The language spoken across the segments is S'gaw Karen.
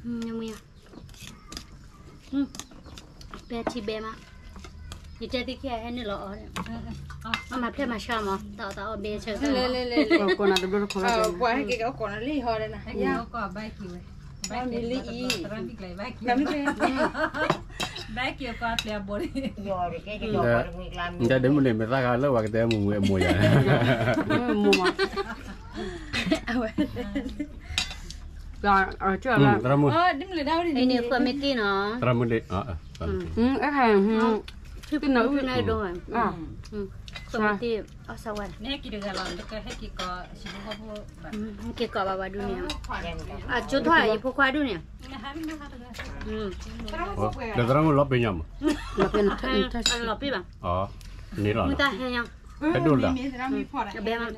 မ့ၢ်ယၤ, ပဲထံဘဲမး, ယတဲသ့ၣ်ခံဂၤဟဲနုာ်လီၤအီၤ, မၤဖျဲၣ်မၤဆါမး တၢ်အီၣ်တၢ်အီၣ်ဘဲဆၢ, ကိးနၤတဘျီတခီၣ်လၢပှၤဟဲက့ၤကီးကိးနၤလံဟီဒီးနၤ, မ့ၢ်လံအံၤ, ဘဲက့ၤကီးအပျဲၢ်အဘီၣ်လံ, နတဲဒ်မုၢ်န့ၣ် မ့ၢ်သၣ်ခါလၢပှၤကတဲမုာ်မုာ်အမိၢ်ယၤ, မ့ၢ်မး, သရၣ်မုၣ်, မ့ၢ်က့ၤနီၤ, သရၣ်မုၣ်လံ, သ့ၣ်နီၤအုၣ်, သရၣ်မုၣ်လံ, အီၣ်စဝဲ, က့ၤကိးဘၣ်ဘၣ်ဒုန့ၣ်, အကၠိထီၣ်ယဖိခွါဒုန့ၣ်, ဒီးသရၣ်မုၣ်လီၤပ့ၤညါမး, လီၤပ့ၤဘၣ်, န့ၣ်လီၤ, မုၢ်တၢ်ဟဲညါ, ဟဲဒိၣ်လၢ, အဘဲမး,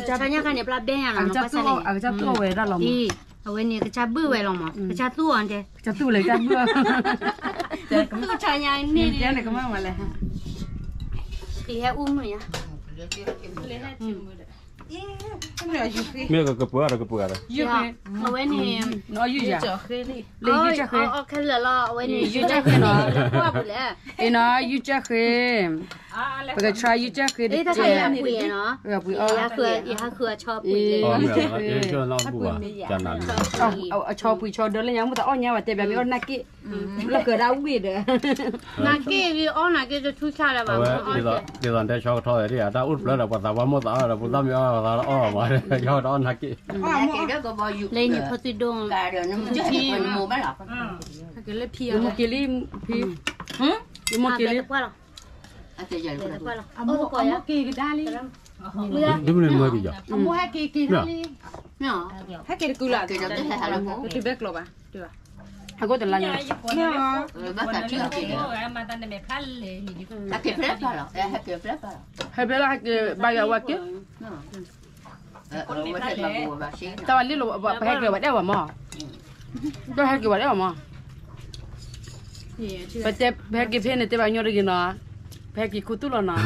ဆါညါခါန့ၣ် ပျၢ်ဘဲညါလီၤ, အကစၢ်သူၣ်အီၤဝဲဒၣ်လီၤမး, အဝဲန့ၣ် ကစၢ်ဘုၣ်ဝဲလီၤမး, ကစၢ်သူၣ်အီၤတဲ, ကစၢ်သူၣ်လဲၤကစၢ်ဘုၣ်, ဆါညါန့ၣ်, ကမၣ်မးလဲၣ်, ဟဲအူမုာ်ညါ, မ့ၢ်ကပၢၤဒီးကပၢၤဒီး, အဝဲန့ၣ်, လၢယုၢ်ကၢ်ဃ့, အီၣ်ခဲလၢာ်လီၤ, အဝဲန့ၣ် ယုၢ်ကၢ်ဃ့နီၤ, အ့နီၤ ယုၢ်ကၢ်ဃ့, ပကဆါယုၢ်ကၢ်ဃ့, ပှ့ၤအီၣ်, အဆီပှ့ၤ, အဆီပှ့ၤဆီဒၢလၢညါမ့ၢ်တအီၣ်ညါဝဲတဲဘၣ်မ့ၢ်အီၣ်နၢ်က့ၣ်, နၢ်က့ၣ်ဂ့ၤအီၣ်နၢ်က့ၣ်တထူၣ်ဆါလၢၤဘၣ်, ဒ်သိးတဲဆီကထီၣ်ဝဲဒၣ် တၢ်အိၣ်တဖျၢၣ်ဒီး ပှၤသးပှၢ်မိၢ်သးအီၣ်ဒီး ဖိသၣ်မ့ၢ်အီၣ်သးအီၣ်မး, ယီၢ်တအီၣ်နၢ်က့ၣ်, လၢန့ၣ်ဖီသွံၣ်ဒိၣ်, ယမိၢ်က့ၤလံ, ဖံ, ယမိၢ်က့ၤလံ, ဒ်မုၢ်န့ၣ်မၢက့ၤယီၤ, ဟဲက့ၤတကုလၢ်, ဟဲက့ၤတဘဲကျိးဘၣ်, အဃိတလါညါ, ဟဲဖဲလၢဟဲက့ၤဘါယွၤဝဲက့ၤ, တၢ်ဝဲလံလီၤ ပဟဲက့ၤဝဲဒၣ်ဝဲမး, ပဟဲက့ၤဝဲဒၣ်ဝဲမး, ပတဲ ပဟဲက့ၤဖဲန့ၣ် တဲဘၣ်ညီတဂ့ၤနီၤ, ပဟဲက့ၤခူသူၣ်လီၤနီၤ,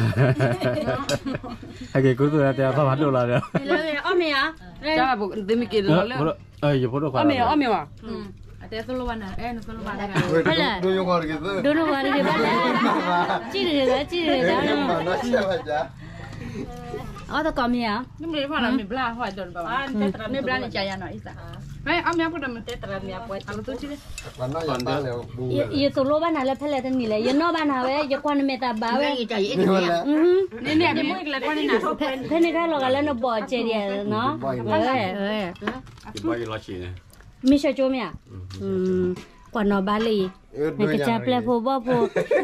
ဟဲက့ၤခူသူၣ်တဲအသီၣ်ဖးဒိၣ်လီၤဒီး, တၢ်သုမ့ၢ်က့ၤလီၤလၢ, ယဖိဒိၣ်ခွါ, အီၣ်မ့ၤအီၤ, အီၣ်မ့ၤဝဲ, ဖဲလဲၣ်, ဒိၣ်ဒိၣ်ဝါတဂ့ၤဘၣ်လဲၣ်, ကံၣ်တဂ့ၤလၢကံၣ်တဂ့ၤ, အီၣ်သကိးမ့ၤဧါ, မ့ၢ်ဘျါန့ၣ် ယသိၣ်လိဘၣ်နၤလၢဖဲလဲၣ်တနံၤလဲၣ်, ယနီၣ်ဘၣ်နၤဝဲ ယကွၢ်နမဲာ်သးဘၣ်ဝဲ, ဖဲန့ၣ်ခဲလီၤဂာ်လၢနဘီၣ်စဲးဒံးနီၤ, မ့ၢ်ဆၢကၠိမ့ၢ်ဧါ, ကွၢ်နီၤဘၣ်လၢအံၤ, နကစၢ်ပျဲၢ်ဖိဘီၣ်ဖိ,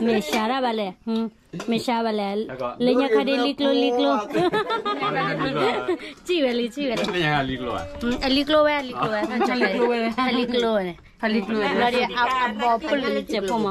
မ့ၢ်စှၤတၢ်ဘၣ်လဲၣ်, မ့ၢ်စှၤဘၣ်လဲၣ်, လၢညါခါဒ်လံကျိလံကျိ, စံၣ်ဝဲလံ စံၣ်ဝဲလံ, အလံကျိဝဲ အလံကျိဝဲ, အလံကျိဝဲန့ၣ်, ဘျီဒ်အဘီၣ်ဖိလံၤစဲးဖိမး